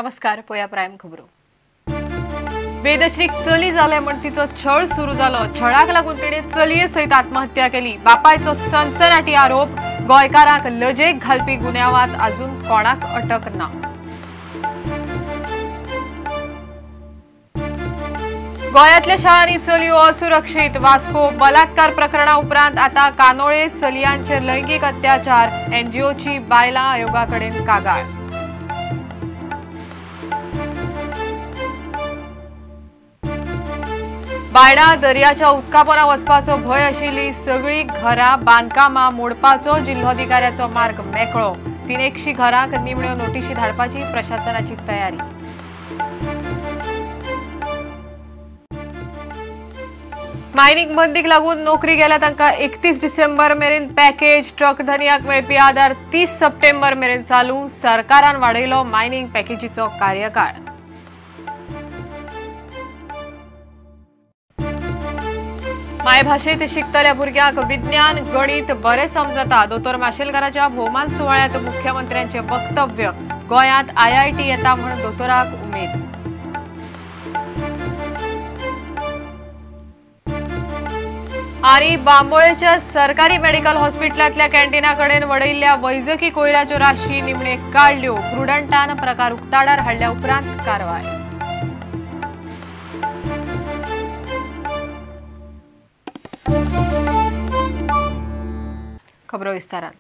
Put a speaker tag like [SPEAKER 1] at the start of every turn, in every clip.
[SPEAKER 1] नमस्कार, पोया प्रायम खबरो। वेदश्रीक चली जालें म्हण तिचो छळ सुरू जालो। छळाक लागून तिणे चलये सयत आत्महत्या केली। बापायचो सनसनाटी आरोप, गोंयकारांक लजेक घालपी गुन्यांवांत अजून कोणाक अटक ना। गोंयांतल्या शाळांनी चलयो असुरक्षीत। वास्को बलात्कार प्रकरणा उपरांत आता कानोळे चलयांचेर लैंगिक अत्याचार, एनजीओची बायलां आयोगा कडेन कागाळ। बायणा दर्याच्या उदकापोना वचपाचो भंय आशिल्ली सगळीं घरां बांदकामां मोडपाचो जिल्होधिकाऱ्याचो मार्ग मेकळो। 300 घरांक निमण्यो नोटिशी धाडपाची प्रशासनाची तयारी। मायनिंग बंदीक लागून नोकरी गेल्या तांकां 31 डिसेंबर मेरेन पॅकेज, ट्रक धनयाक मेळपी आधार 30 सप्टेंबर मेरेन चालू। सरकारान वाडयलो मायनिंग पॅकेजीचो कार्यकाळ। मायभाशेंत शिकतल्या भुरग्यांक विज्ञान गणित बरें समजता। दोतोर माशेलकाराच्या भोवमान सुवाळ्यांत मुख्यमंत्र्यांचें वक्तव्य। गोंयांत आयआयटी येता म्हूण दोतोराक उमेद। आनी बांबोळेच्या सरकारी मेडिकल हॉस्पिटलांतल्या कॅन्टीना कडेन वडयिल्ल्या वैजकी कोयराच्यो राशी निमणे काडल्यो। प्रुडंटान प्रकार उक्ताडार हाडल्या उपरांत कारवाय। खबरो विस्तारान।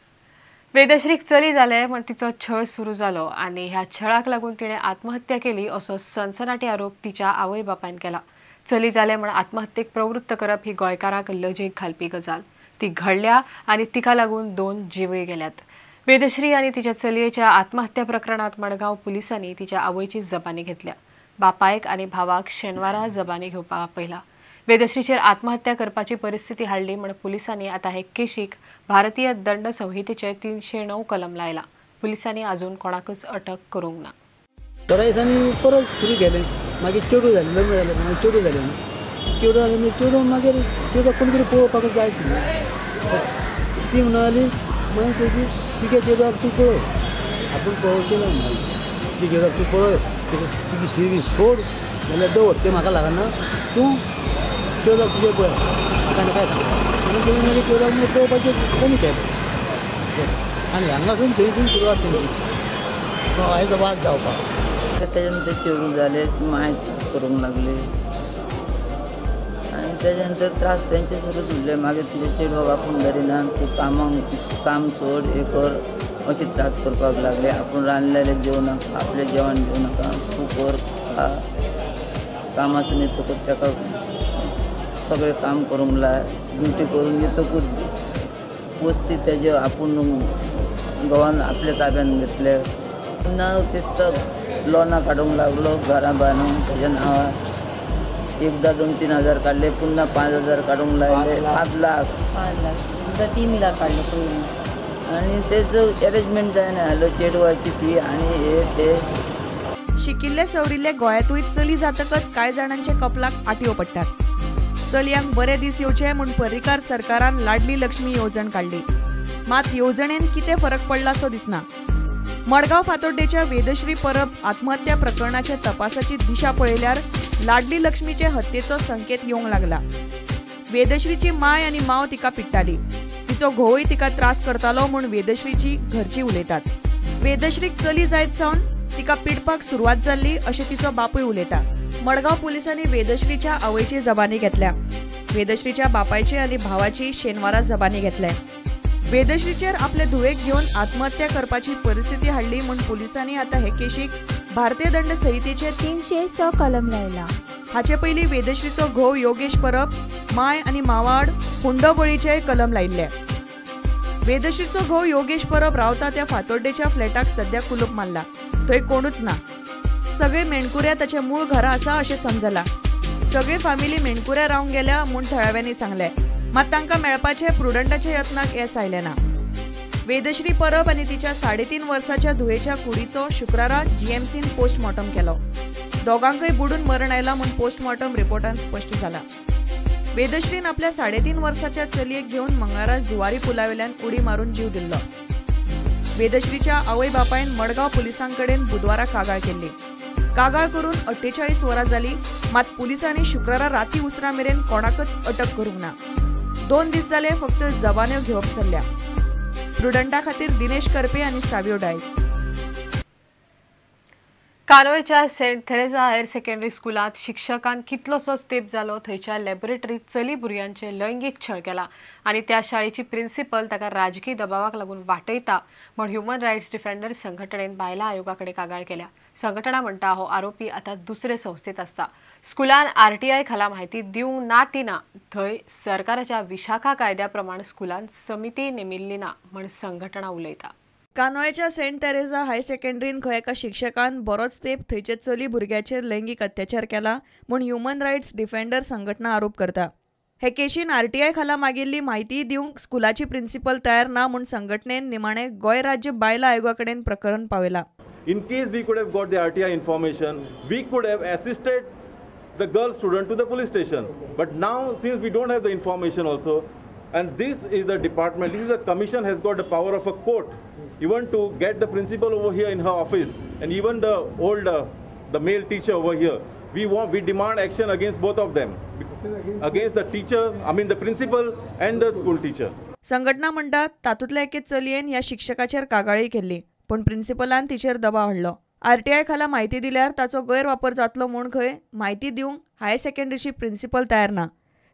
[SPEAKER 1] वेदश्रीक चली जालें म्हण तिचो छळ सुरू जालो आनी ह्या छळाक लागून तिणें आत्महत्या केली असो सनसनाटी आरोप तिच्या आवय बापायन केला। चली जालें म्हण आत्महत्येक प्रवृत्त करप ही गोंयकारांक लजेक घालपी गजाल। ती घडल्या आनी तिका लागून 2 जीवय गेल्यात। वेदश्री आनी तिच्या चलयेच्या आत्महत्या प्रकरणांत मडगांव पुलिसांनी तिच्या आवयची जबानी घेतल्या। बापायक आनी भावाक शेनवारा जबानी घेवपाक आपयला। वेदश्रीचेर आत्महत्या करपाची परिस्थिती हाडली म्हण पुलिसांनी आतां हे केशीक भारतीय दंड संहितेचे 309 कलम लायला। पुलिसांनी अजून कोणाकच अटक करूंक ना।
[SPEAKER 2] थोड्या दिसांनी परत सुरू केलें, मागीर चेडूं जालें, लग्न जालें, मागीर चेडूं जालें, चेडूं जालें मागीर चेडूं मागीर चेडूं कोण तरी पळोवपाक जाय आशिल्ली। ती म्हणली मागीर तेजी तिगे चेडवाक तूं पळय, आपूण पळोवचें ना म्हणली, तुजे चेडवाक तूं पळय, तुजी सिवी सोड जाल्यार दवर, तें म्हाका लागना, तूं चेडवाक तुजें पळय, म्हाका आनी काय म्हणून तेणी मागीर चेडवाक मागीर पळोवपाचें कमी केलें आनी हांगासून थंयसून सुरवात तेंची आयचो वाद जावपाक।
[SPEAKER 3] तेज्या नंतर चेडूं जालें, मांय करूंक लागले आनी तेज्या नंतर त्रास तेंचे सुरूच उरले। मागीर तुजे चेडवाक आपूण धरिना, तूं कामाक काम सोड हें कर अशें त्रास करपाक लागले। आपूण रांदलेलें जेवं नाका, आपलें जेवण जेवं नाका, तूं कर खा, कामासून येतकूच ताका सगळें काम करूंक लाय, ड्युटी करून येतकूच वस्ती तेजे आपूण घोवान आपल्या ताब्यान घेतले। पुन्हा दिसता लोनां काडूंक लागलो घरां बांदूंक तेज्या नांवार, एकदां 2-3 हजार काडले, पुन्हा 5 हजार काडूंक लायले, 5 लाख
[SPEAKER 4] 5 लाख 3 लाख काडले पयलीं
[SPEAKER 3] आनी तेजो एरेंजमेंट जायना जालो, चेडवाची फी आनी हे ते।
[SPEAKER 5] शिकिल्ले सवरिल्ले गोंयांतूय चली जातकच कांय जाणांचे कपलाक आटयो पडटात। चलयांक बरे दीस येवचे म्हूण पर्रीकार सरकारान लाडली लक्ष्मी येवजण काडली, मात येवजणेन कितें फरक पडला सो दिसना। मडगांव फातोड्डेच्या वेदश्री परब आत्महत्या प्रकरणाच्या तपासाची दिशा पळयल्यार लाडली लक्ष्मीचे हत्येचो संकेत येवंक लागला। वेदश्रीची माय आनी माव तिका पिडटाली, तिचो घोवूय तिका त्रास करतालो म्हूण वेदश्रीची घरची उलयतात। वेदश्रीक चली जायत सावन तिका पिडपाक सुरवात जाल्ली अशें तिचो बापूय उलयता। मडगांव पुलिसांनी वेदश्रीच्या आवयची जबानी घेतल्या। वेदश्रीच्या बापायची आनी भावाची शेनवारा जबानी घेतल्या। वेदश्रीचेर आपले धुवेक घेवन आत्महत्या करपाची परिस्थिती हाडली म्हूण पुलिसांनी आतां हे केशीक भारतीय दंड संहितेचे
[SPEAKER 6] 306 कलम लायला।
[SPEAKER 5] हाचे पयलीं वेदश्रीचो घोव योगेश परब, माय आनी मावाड हुंडोबळीचेय कलम लायिल्ले। वेदश्रीचो घोव योगेश परब रावता त्या फातोड्डेच्या फ्लॅटाक सद्या कुलूप मारला, थंय कोणूच ना। सगळे मेणकुऱ्या ताचे मूळ घरा आसा अशें समजला। सगळे फामिली मेणकुऱ्या रावंक गेल्या म्हूण थळाव्यांनी सांगलें, मात तांकां मेळपाचे प्रुडंटाच्या यत्नाक येस आयलें ना। वेदश्री परब आनी तिच्या 3.5 वर्साच्या धुवेच्या कुडीचो शुक्रारा जीएमसीन पोस्टमॉर्टम केलो। दोगांकय बुडून मरण आयलां म्हूण पोस्टमॉर्टम रिपोर्टान स्पश्ट जाला। वेदश्रीन आपल्या 3.5 वर्साच्या चलयेक घेवन मंगळारा जुवारी पुलावेल्यान उडी मारून जीव दिल्लो। वेदश्रीच्या आवय बापायन मडगांव पुलिसांकडेन बुधवारा कागाळ केल्ली। कागाळ करून 48 वरां जाली, मात पुलिसांनी शुक्रारा राती उसरां मेरेन कोणाकच अटक करूंक ना. 2 दीस जाले फक्त जबान्यो घेवप चल्ल्या. प्रुडंटा खातीर दिनेश करपे आनी सावियो डायस.
[SPEAKER 1] कानोळच्या सेंट थेरेझा हायर सेकंडरी स्कुलांत शिक्षकान कितलोसोच तेंप जालो थंयच्या लॅबोरेटरीत चली भुरग्यांचे लैंगीक छळ केला आनी त्या शाळेची प्रिन्सिपल ताका राजकीय दबावाक लागून वाटयता म्हूण ह्युमन रायट्स डिफेंडर संघटनेन बायलां आयोगा कडेन कागाळ केल्या. संघटना म्हणटा हो आरोपी आतां दुसरे संस्थेत आसता. स्कुलान आरटीआय खाला म्हायती दिवंक ना ती ना, थंय सरकाराच्या विशाखा कायद्या प्रमाण स्कुलान समिती नेमिल्ली ना म्हूण संघटना उलयता.
[SPEAKER 5] कानोळ्याच्या सेंट तेरेझा हायर सेकंडरीन खंय एका शिक्षकान बरोच तेंप थंयचे चली भुरग्याचेर लैंगीक अत्याचार केला म्हूण ह्युमन रायट्स डिफेंडर संघटना आरोप करता. हे केशीन आरटीआय खाला मागिल्ली म्हायती दिवंक स्कुलाची प्रिन्सिपल तयार ना म्हूण संघटनेन निमाणे गोंय राज्य बायलां आयोगा कडेन प्रकरण पावयला.
[SPEAKER 7] In case we could have got the RTI information, we could have assisted the girl student to the police station. But now, since we don't have the information also, and this is the department, this is the commission has got the power of a court, even to get the principal over here in her office, and even the old, the male teacher over here. We demand action against both of them, against the teacher, I mean the principal and the school teacher.
[SPEAKER 5] संघटना म्हणटा तातूंतल्या एके चलयेन ह्या शिक्षकाचेर कागाळी केल्ली, पूण प्रिन्सिपलान तिचेर दबाव हाडलो. आरटीआय खाला म्हायती दिल्यार ताचो गैरवापर जातलो म्हूण खंय म्हायती दिवंक हायर सेकंडरीची प्रिन्सिपल तयार ना.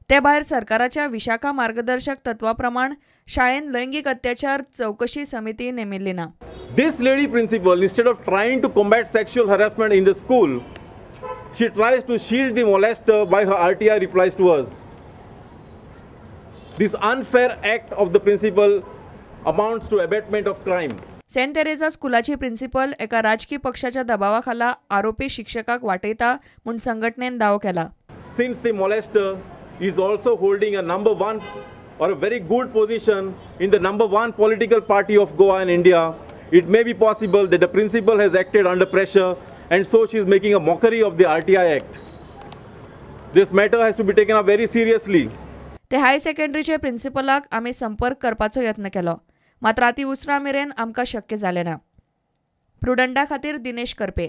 [SPEAKER 5] ते भायर सरकाराच्या विशाखा मार्गदर्शक तत्वा प्रमाण शाळेन लैंगीक अत्याचार चौकशी समिती नेमिल्ली ना.
[SPEAKER 7] This lady principal, instead of trying to combat sexual harassment in the school, she tries to shield the molester by her RTI replies to us. This unfair act of the principal amounts to abetment of crime.
[SPEAKER 5] Saint Teresa स्कुलाची principal एका राजकी पक्षाच्या दबावाखाला आरोपी शिक्षकाक वाटयता म्हूण संघटनेन दावो केला.
[SPEAKER 7] Since the molester is also holding a number one or a very good position in the number one political party of Goa and India, it may be possible that the principal has acted under pressure and so she is making a mockery of the RTI Act. This matter has to be taken up very seriously.
[SPEAKER 5] ते higher सेकंडरीचे प्रिन्सिपलाक आमी संपर्क करपाचो यत्न केलो, मात राती उसरां मेरेन आमकां शक्य जालें ना. प्रुडंटा खातीर दिनेश करपे.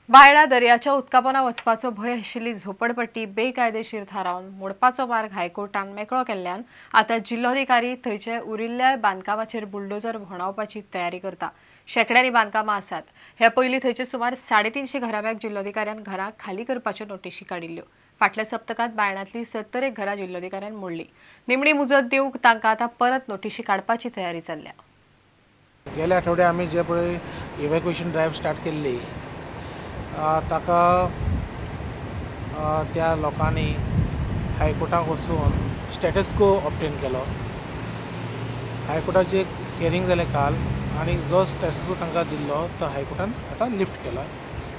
[SPEAKER 1] बायणा दर्याच्या उदकापोना वचपाचो भंय आशिल्ली झोपडपट्टी बेकायदेशीर थारावन मोडपाचो मार्ग हायकोर्टान मेकळो केल्ल्यान आतां जिल्लोधिकारी थंयचे उरिल्ल्या बांदकामाचेर बुलडोजर भोंवडावपाची तयारी करता. शेंकड्यांनी बांदकामां आसात. हे पयलीं थंयचे सुमार 350 घराब्याक जिल्लोधिकाऱ्यान घरां खाली करपाच्यो नोटिशी काडिल्ल्यो. फाटल्या सप्तकांत बायणांतली 70 घरां जिल्लोधिकाऱ्यान मोडली. निमणी मुजत दिवंक तांकां आतां परत नोटिशी काडपाची तयारी चल्ल्या.
[SPEAKER 8] गेल्या आठवड्या आमी जे पळय इव्हॅक्युएशन ड्रायव्ह स्टार्ट केल्ली ताका त्या लोकांनी हायकोर्टाक वचून स्टेटस को ऑब्टेन केलो. हायकोर्टाचें हियरींग जालें काल आनी जो स्टेटस को तांकां दिल्लो तो हायकोर्टान आतां लिफ्ट केला,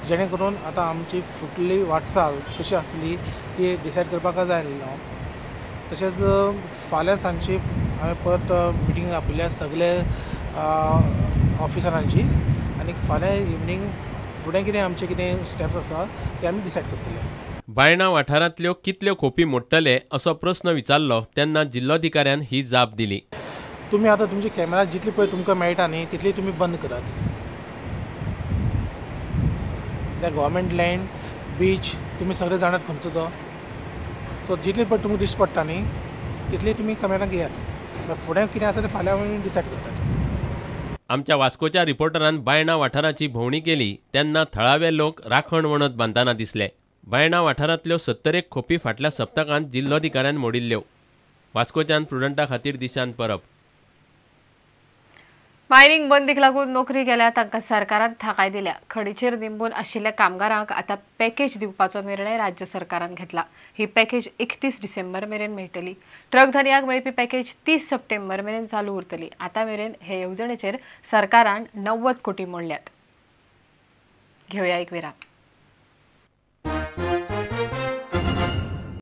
[SPEAKER 8] जेणे करून आतां आमची फुडली वाटचाल कशी आसतली ती डिसायड करपाक जाय आसलो. तशेंच फाल्यां सांजची हांवें परत मिटींग आपयल्या सगळे ऑफिसरांची आनी फाल्यां इवनींग फुडें कितें आमचे कितें स्टेप्स आसा ते आमी डिसायड करतले.
[SPEAKER 9] बायणा वाठारांतल्यो कितल्यो खोपी मोडटले असो प्रस्न विचारलो तेन्ना जिल्लोधिकाऱ्यान ही जाप दिली.
[SPEAKER 8] तुमी आतां तुमचे कॅमेरा जितली पळय तुमकां मेळटा न्ही तितली तुमी बंद करात. गव्हर्मेंट लँड बीच तुमी सगळे जाणात खंयचो तो, सो जितली पळय तुमकां दिश्टी पडटा न्ही तितली तुमी कॅमेरा घेयात. फुडें कितें आसा तें फाल्यां आमी डिसायड करतात.
[SPEAKER 9] आमच्या वास्कोच्या रिपोर्टरान बायणा वाठाराची भोंवडी केली तेन्ना थळावे लोक राखण वणत बांदतना दिसले. बायणा वाठारांतल्यो 70 खोपी फाटल्या सप्तकांत जिल्लोधिकाऱ्यान मोडिल्ल्यो. वास्कोच्यान प्रुडंटा खातीर दिशांत परब.
[SPEAKER 1] मायनिंग बंदीक लागून नोकरी गेल्या तांकां सरकारान थाकाय दिल्या. खडीचेर निंबून आशिल्ल्या कामगारांक आतां पॅकेज दिवपाचो निर्णय राज्य सरकारान घेतला. ही पॅकेज 31 डिसेंबर मेरेन मेळटली. ट्रक धनयांक मेळपी पॅकेज 30 सप्टेंबर मेरेन चालू उरतली. आतां मेरेन हे येवजणेचेर सरकारान 90 कोटी मोडल्यात. घेवया एक विराम.